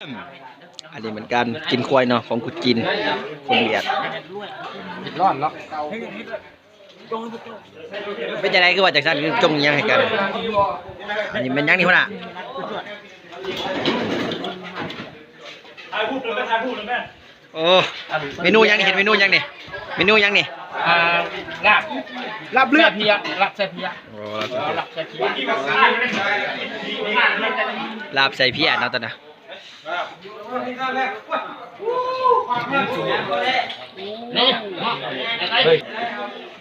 ອັນນີ້ແມ່ນການກິນຄວາຍເນາະ ຂອງຄົນຈີນ ຄົນຫວຽດ. ຮ້ອນເນາະ. ເປັນຈັ່ງໃດຄືວ່າຈັ່ງຊັ້ນ ຄືຈົ່ງອີ່ຫຍັງໃຫ້ກັນ? ອັນນີ້ແມ່ນຫຍັງນີ້ຫົວໜ້າ? ໂອ້ ເມນູຫຍັງນີ້? ເຫັນເມນູຫຍັງນີ້? ເມນູຫຍັງນີ້? ອ່າ ລາບ ລາບເລືອດ ແຊເພຍ ລາບແຊເພຍ. ໂອ້ ລາບແຊເພຍ ລາບແຊເພຍ ລາບໃສ່ເພຍເນາະ ຕອນນັ້ນ.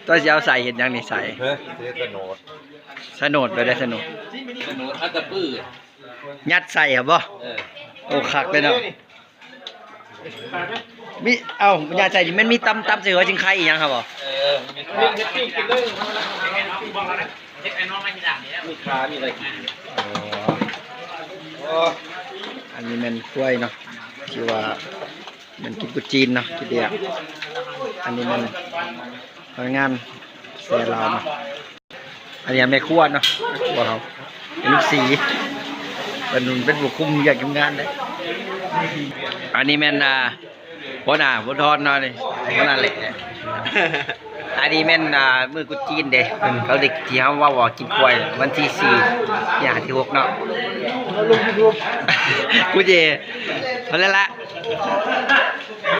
ຕົວະຊິເອົາໃສ່ເຮັດຫຍັງນີ້? ໃສ່ ເອີ ເຮັດສະໂນດ ສະໂນດ ໄປໄດ້ສະໂນດ ສະໂນດອັດຕະປື ຍັດໃສ່ຫັ້ນບໍ່? ເອີ ໂອ້ ຄັກເລີຍເນາະ. ມີ ເອົ້າ ຍັດໃສ່ນີ້ ມັນມີຕຳ ຕຳໃສ່ຫົວຊິງໄຄອີ່ຫຍັງຫັ້ນບໍ່? ເອີ ມີຂາ ມີອະໄລກິນ. ອໍ ອັນນີ້ແມ່ນຄວາຍເນາະ ທີ່ວ່າແມ່ນກິນກຸດຈີນເນາະ ກິນເດຍ. ອັນນີ້ແມ່ນພະນັກງານແຊລາວເນາະ. ອັນນີ້ແມ່ຄົວເນາະ ແມ່ຄົວເຮົາ ເປັນລູກສີ ເພິ່ນເປັນຜູ້ຄຸມວຽກຄຸມງານເດ້. ອັນນີ້ແມ່ນ ອ່າ ຫົວໜ້າບຸນທອນເນາະ ນີ້ຫົວໜ້າເລັກ. ອັນນີ້ແມ່ນ ອ່າ ມື້ກຸດຈີນເດ້ ເຂົາເດັກທີ່ເຮົາເວົ້າວ່າກິນຄວາຍ ວັນທີສີ່ ທີຫ້າ ທີຫົກເນາະ. ກູເຈ ເທົ່ານັ້ນລະ.